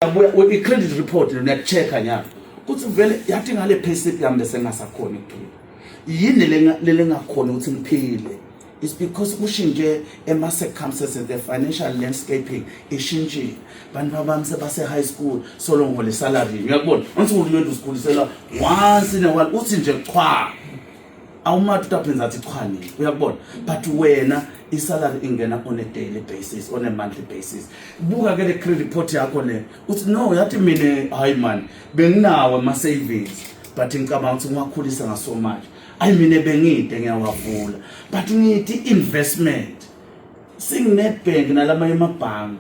Yabuya i-credit report niya-check-a nyalo kuthi vele yathi ngale payslip yami bese ngingasakhoni ukuphila. Yini lelengakhoni ukuthi ngiphile? It's because kushintshe ema-circumstances, the financial landscaping ishintshile. Bantu bami sebase-high school, solo ngihole salary. Uyakubona? Once uhulumende usikhulisela once in a while, uthi nje chwa. Awumathi utaphenza athi chwa nini. Uyakubona? But wena isalary ingena on a daily basis, on a monthly basis. Buka ke le credit report yakho le. Uthi no, yathi mina, hayi man, benginawo ama savings, but ngicabanga ukuthi ngiwakhulisa ngaso manje. Ayi, mina bengide ngiyawavula. But ngithi investment. Sing-Nedbank nalamanye amabhangi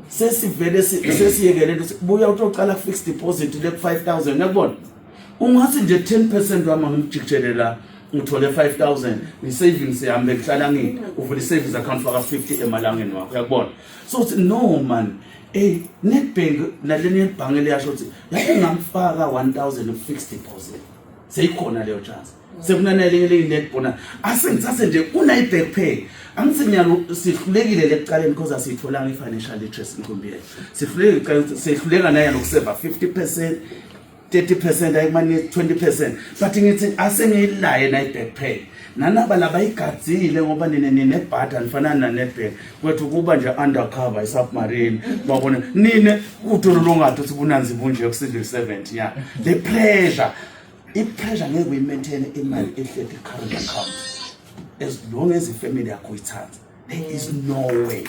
sesivele sesiyekele ukuthi buya utoqala fixed deposit le ku 5000. Uyakubona, ungathi nje 10% wami ngimjikijele la, ngithole 5000 ngi-savings yami bekuhlala ngini. Uvula i-savings account, faka 50 emalangeni wakho. Uyakubona? So uthi no man, Nedbank naleni ibhange liyasho ukuthi yathi ngamfaka 1000 ku-fixed deposit, seyikhona leyo chance. Sekunanele leyi-net bonus, asengithathe nje kuna i-back pay. Angithi nyalo sihlulekile lekucaleni because asiyitholanga i-financial literacy inqumbi yethu. Sihlulekile ekucaleni, sihluleka naye nokuseva 50%, 30%, ayikumane 20%, but ngithi asengiyilaye na i-back pay nanaba labayigadzile, ngoba nine ninebhada nifana na-Nedbank kwethu kuba nje undercover i-submarine. Babona nine utolo longathi uthi bunanzi bunje ku-civil servant ya. Le pressure, i-pressure ngeke uyi-maintain imali ehleli current account as long as ifamily yakho uyithatha. There is no way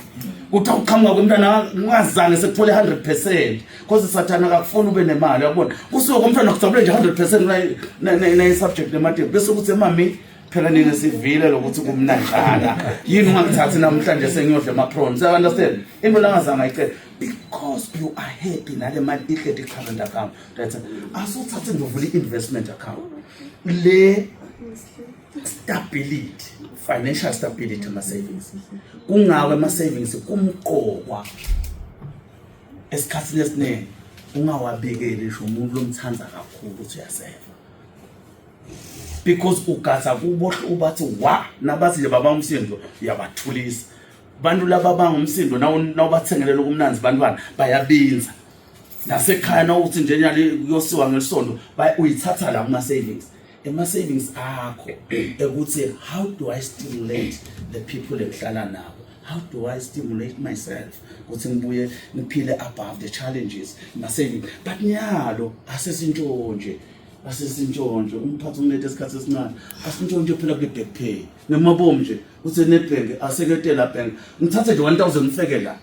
kuthi awuqhamuka komntwana ungazange sekuthole 100%, because sathana akakufuni ube nemali. Uyabona, kusuke komntwana kujabule nje 100% nayi-subject nemateki, bese kuthi mami phela nina sivile lokuthi kumnanjana yini, ungangithathi namhlanje sengiyodla ama-prawns. You understand? Into langazange ayicele, because you are happy nale mali ihleli current account. That's asuthathe nje uvule i-investment account le stability, financial stability, ama-savings. Kungako ama-savings kumqokwa esikhathini esiningi ungawabikeli ngisho umuntu lomthanda kakhulu ukuthi uyaseva, because ugaza kubo ubathi wa nabathi nje baba umsindo, uyabathulisa bantu laba bangumsindo. Nawubathengelela okumnanzi bantwana bayabinza nasekhaya. Nawuthi nje nyali kuyosiwa ngelisondo, uyithatha la kuma-savings, ema-savings akho ekuthi how do I stimulate the people engihlala nabo, how do I stimulate myself ukuthi ngibuye ngiphile above the challenges, ma-savings. But nyalo asesintshontshe, asesintshontshe umphathi umlethe esikhathi esincane, asintshontshe phela kule back pay ngemabomu nje uthi Nedbank aseketela bank, ngithathe nje 1000 ngifeke la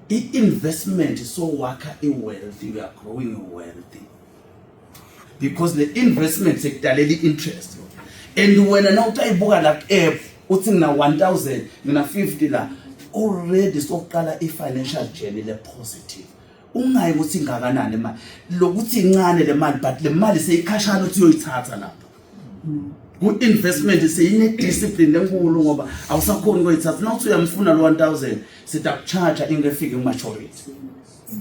i-investment. So wakha i-wealth, you are growing wealthy because the investment sekudalela i-interest. And wena na utayibuka la ku-app uthi ngina 1000, ngina 50 la already, sokuqala i-financial journey le positive. Ungayi ukuthi ingakanani imali, lokuthi incane le mali, but le mali seyikhashana ukuthi uyoyithatha lapha ku-investment, seyine-discipline enkulu ngoba awusakhoni ukuyithatha. Nawuthi uyamfuna lo 1000, sitakucharge ingefike ku-maturity.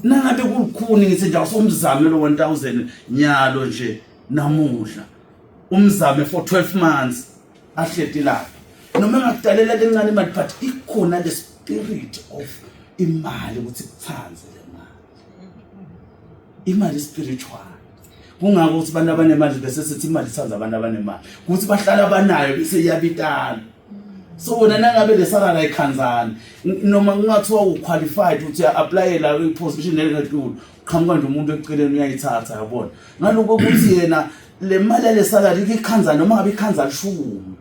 Nangabe kulukhuni, ngithi nje awusumzame lo 1000 nyalo nje namuhla, umzame for 12 months ahleti lapha, noma engakudalela lencane imali, but ikhona le spirit of imali ukuthi kuthanze le mali, imali spiritual. Kungako ukuthi abantu abanemali bese sithi imali ithanza abantu abanemali, ukuthi bahlala banayo bese iyabitana. So wena nangabe le salary ayikhanzani, noma kungathiwa uqualified ukuthi uya-applyela i-position elingedlule, qhamuka nje umuntu eceleni uyayithatha. Yabona ngaloko ukuthi yena le mali yale salary ikhanza, noma ngabe ikhanza lishumi,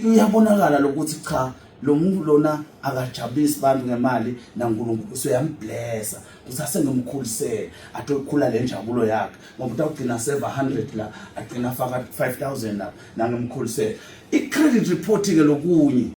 uyabonakala lokuthi cha, lo muntu lona akajabulisi bantu ngemali, naNkulunkulu usuyamblessa ukuthi asengimkhulisele atokhula le njabulo yakhe, ngoba utawugcina seva 100 la, agcina afaka 5000 la nangimkhulisele. I-credit reporting lokunye.